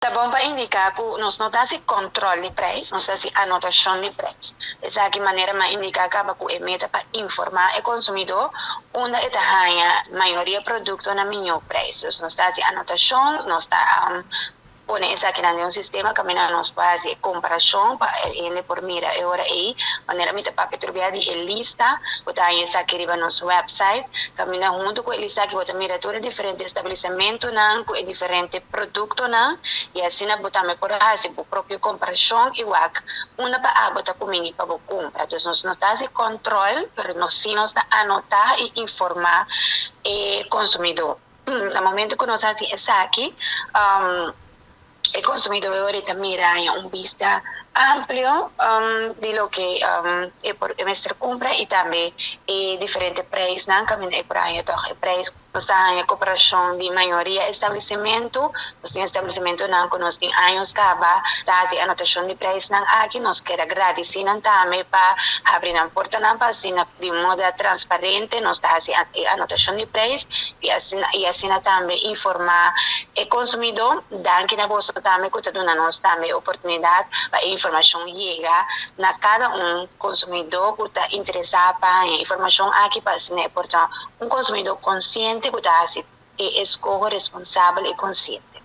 Ta bon pa indiká ku nos no ta hasi kòntròl di preis, nos ta hasi anotashon di preis. Esaki manera m'a indiká kaba ku e meta pa informá e konsumidó unda e ta haña mayoria produkto na mihó preis. Dus nos ta hasi anotashon, nos ta pone esakinan den un sistema kaminda nos por hasi e komparashon pa e hende por mira e ora ei. Manera mi ta papia tur bia di e lista ku ta haña esaki riba nos wèpsait, kaminda huntu ku e lista aki bo ta mira tur e diferente establesimentunan ku e diferente produktonan i asina bo tambe por hasi bo propio komparashon i wak unda pa abo ta kumini pa bo kumpra. Dus nos no ta hasi kòntròl, pero nos si nos ta anotá i informá e konsumidó. Na momento ku nos hasi esaki, e konsumidó e ta mira un bista amplio di loke e por e mester kumpra i tambe e diferente preisnan kaminda e por haña tòg e preis. Nos ta haña koperashon di mayoria establesimentu. Nos tin establesimentunan ku nos tin años kaba ta hasi anotashon di preisnan aki. Nos keda gradisí nan tambe pa habri nan portanan pa asina di moda transparente nos ta hasi e anotashon di preis i asina tambe informá e konsumidó. Danki na boso tambe ku ta duna nos tambe oportunidat pa e informashon yega na kada un konsumidó ku ta interesá pa e informashon aki pa asina e por ta un konsumidó konsiente ku ta hasi e eskoho responsabel i konsiente.